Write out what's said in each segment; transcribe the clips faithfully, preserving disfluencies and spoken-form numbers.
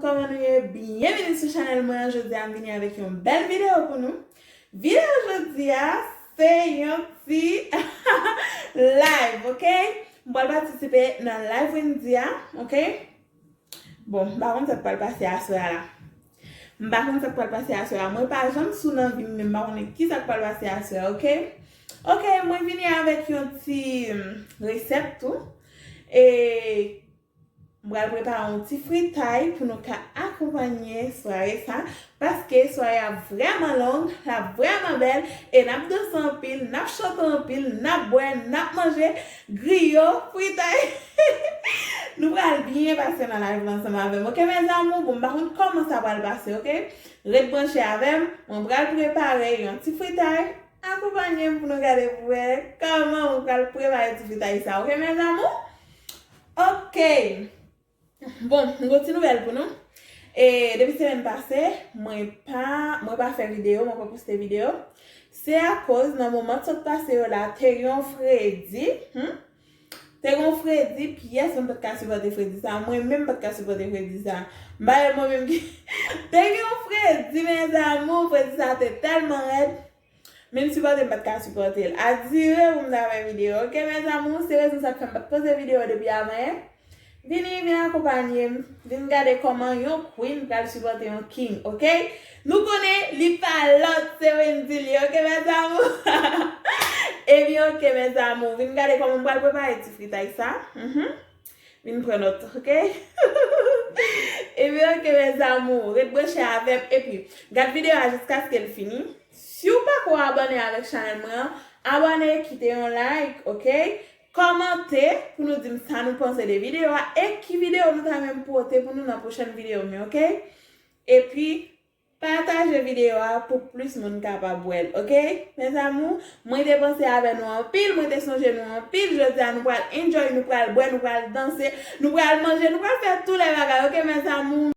Kòman nou ye? Byenvini sou chanèl mwen an. Jodi a, m vini avèk yon bèl videyo pou nou. Videyo jodi a, se yon ti live, ok? M pral patisipe nan live Wendy a, ok? Bon, m pa konn sa k pral pase aswè a la. M pa konn sa k pral pase aswè a. Mwen pa janm sou nan vi m, men m pa konnen ki sa k pral pase aswè a, ok? Ok, mwen vini avèk yon ti, mm, resèt tou. E m pral prepare yon ti fritay pou nou ka akonpanye sware sa, paske sware a vrèman long, l ap vrèman bèl, e n ap danse anpil, n ap chante anpil, n ap bwè, n ap manje, griyo, fritay. Nou pral byen pase nan live la ansanm avè m, ok, mes amours? Bon, m pa konn kòman sa pral pase, ok? Ret branche avè m, mwen pral prepare yon ti fritay, akonpanye m pou nou gade pou wè kòman mwen pral prepare ti fritay sa, ok, mes amours? Ok. Bon, m gon ti nouvèl pou nou. E depi semèn pase, mwen pa, mwen pa fè videyo, mwen pa poste videyo. Se akoz nan moman t sot pase yo la, te gen yon fredi, hmm? Te gen yon fredi, pyès moun pa t ka sipòte fredi sa. Mwen menm pa t ka sipòte fredi sa. M pa wè mwen menm ki te gen yon fredi, mes amours, fredi sa te tèlman rèd. Menm sipòte m pa t ka sipòte l. A dire pou m ta fè videyo. Ok, mes amours, se rezon sa k fè m pa t poze videyo depi avan yè. Vini, vin akonpanye m. Vin gade kòman yon queen pral sipòte yon king, ok? Nou konnen li pa lòt, se Wendy li, ok, mes amours? Ebyen, ok, mes amours. Vin gade kòman m pral prepare ti fritay sa. Mhm. Vin pran nòt, ok? Ebyen, ok, mes amours. Ret branche avè m. Epi, gad videyo a jiskaske l fini. Si w pako abòne avèk chanèl mwen an, abòne, kite yon like, ok? Kòmante pou nou di m sa nou panse de videyo a e ki videyo nou ta renmen m pote pou nou nan pwochèn videyo m yo, ok? Epi, pataje videyo a pou plis moun kapab wè l, ok? Mes amours, mwen te panse avè nou anpil, mwen te sonje nou anpil. Jodi a, nou pral enjoy, nou pral bwè, nou pral danse, nou pral manje, nou pral fè tout lè bagay, ok, mes amours?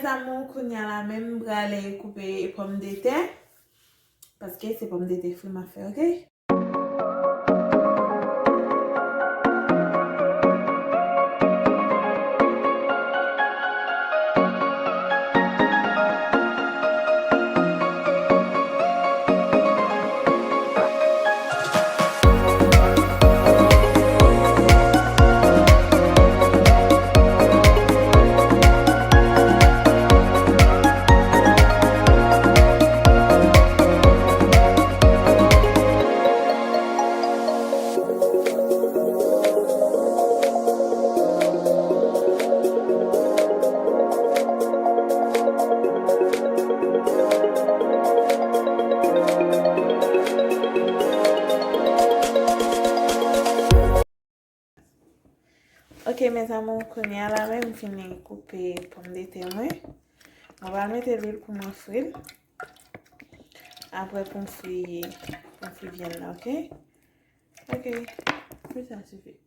Amou, kounye a la menm, m prale koupe pòmdetè, paske se pòmdetè fri m ap fè, oke? Ok, mes amours, kounye a la menm, m fini koupe pòmdetè mwen. Mwen pral mete lwil pou mwen fri l. Apre pou m fri, pou m fri vyann nan, ok? Ok, pou sa sifi.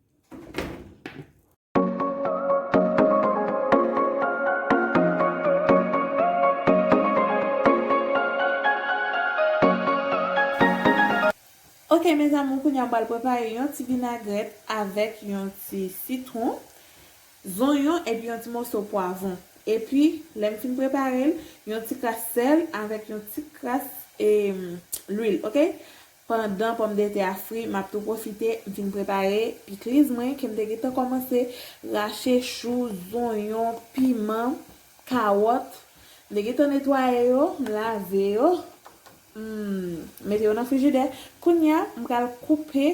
Ok, mes amours, kounye a m pral prepare yon ti vinagrèt avèk yon ti sitwon, zonyon epi yon ti moso pwavwon. Epi, lè m fin prepare l, yon ti kras sèl avèk yon ti kras, em, lwil, ok? Pandan pòmdetè a fri, m ap tou pwofite, m fin prepare pikliz mwen ke m te gentan kòmanse rache chou, zonyon, piman, kawòt. M te gentan netwaye yo, m lave yo, m mete yo nan frijidè. Kounye a, m pral koupe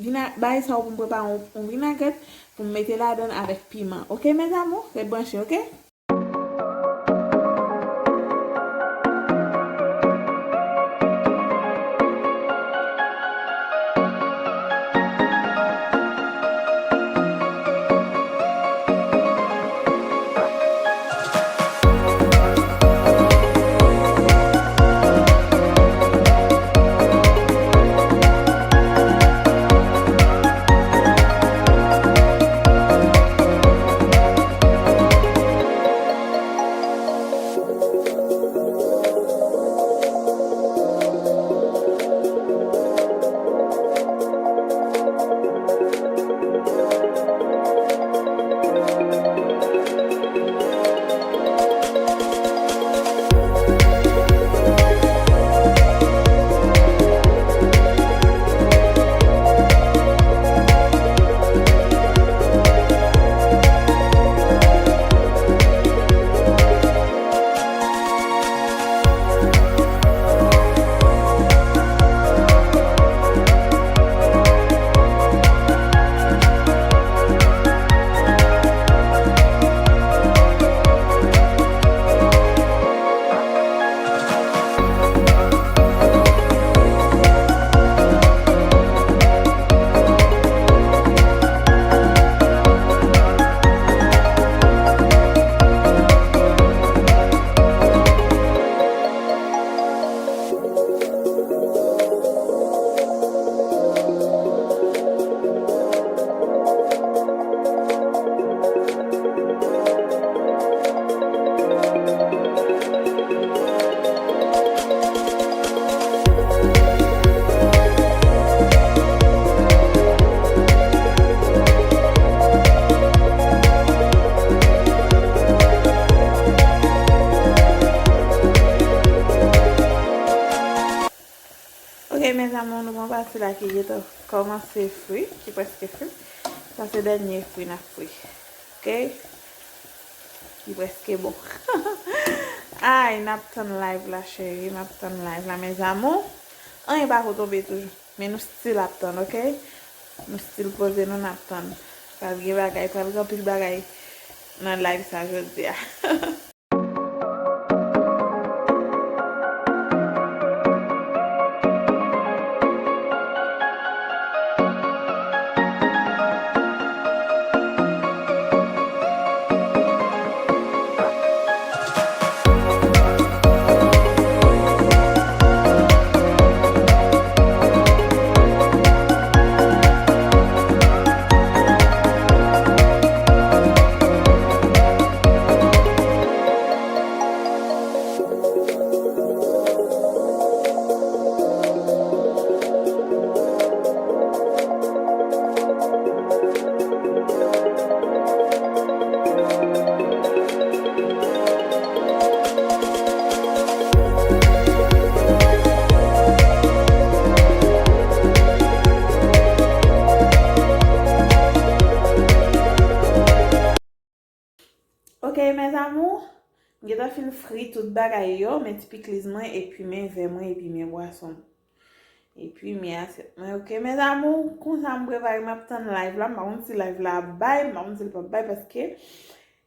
vina-, bagay sa yo pou m prepare yon, yon vinagrèt pou m mete ladan l avèk piman. Ok, mes amours? Ret branche, ok? Ok, mes amours, nou pran pati la ki gentan kòmanse fri, ki prèske fri. Sa se dènye fri n ap fri. Ok? Li prèske bon. Ay, n ap tann live la, cheri. N ap tann live la, mes amours. Anyen pako tonbe toujou. Men nou still ap tann, ok? Nou still poze nou, n ap tann. Pral gen bagay, pral gen anpil bagay nan live sa jodi a. M gentan fin fri tout bagay yo, men ti pikliz mwen, epi men vè mwen, epi men bwason. Epi men asyèt mwen, ok, mes amours, konsa m prepare, m ap tann live la, m pa konn si live la ap bay, m pa konn si l p ap bay, paske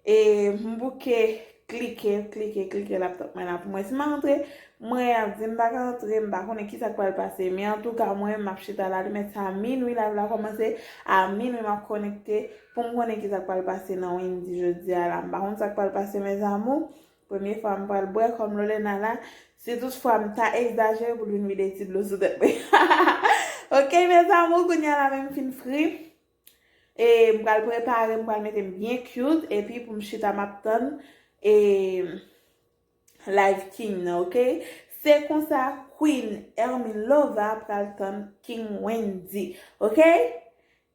e m bouke klike, klike, klike laptop mwen la pou mwen. Si m antre, mwen ap di m pa ka antre, m pa konnen ki sa k pral pase. Men antouka, mwen, m ap chita la, demen sa minwi, live la kòmanse, a minwi m ap konekte pou m konnen ki sa k pral pase nan Wendyy jodi a la. M pa konn sa k pral pase, mes amours. Premye fwa m pral bwè kòm Lolena la. Si tout fwa m ta egzajere pou l vin vide ti dlo sou tèt mwen. Ok, mes amours, kounye a la menm fin fri. E m pral prepare, m pral mete m byen cute, epi pou m chita m ap tann e live king nan, ok? Se konsa Queen Hermine Lova pral tann King Wendyy, ok?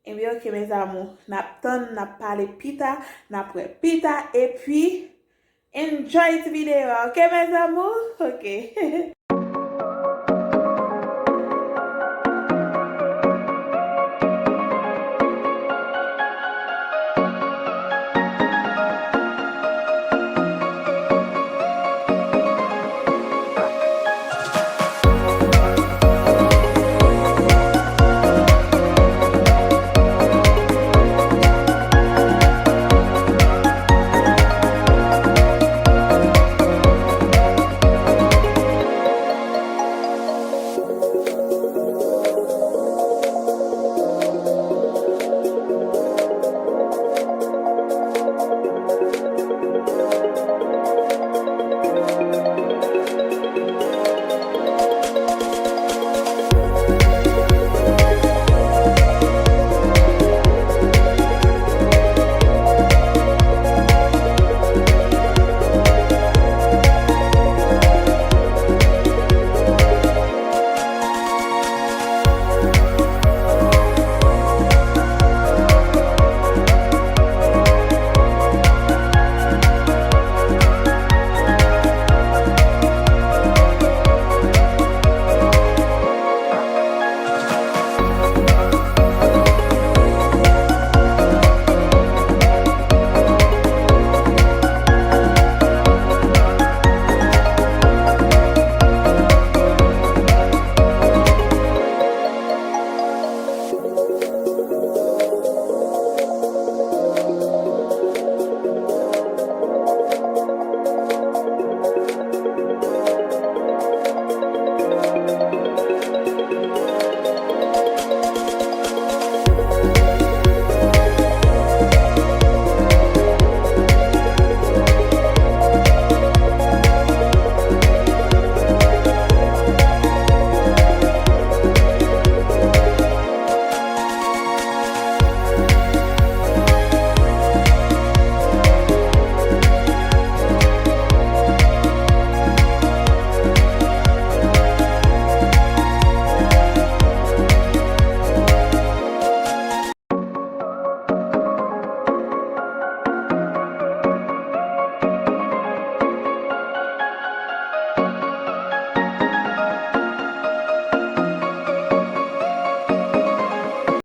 Ebyen, ok, mes amours, n ap tann, n ap pale pita, n ap wè pita, epi enjoy ti videyo a, ok, mes amours? Ok.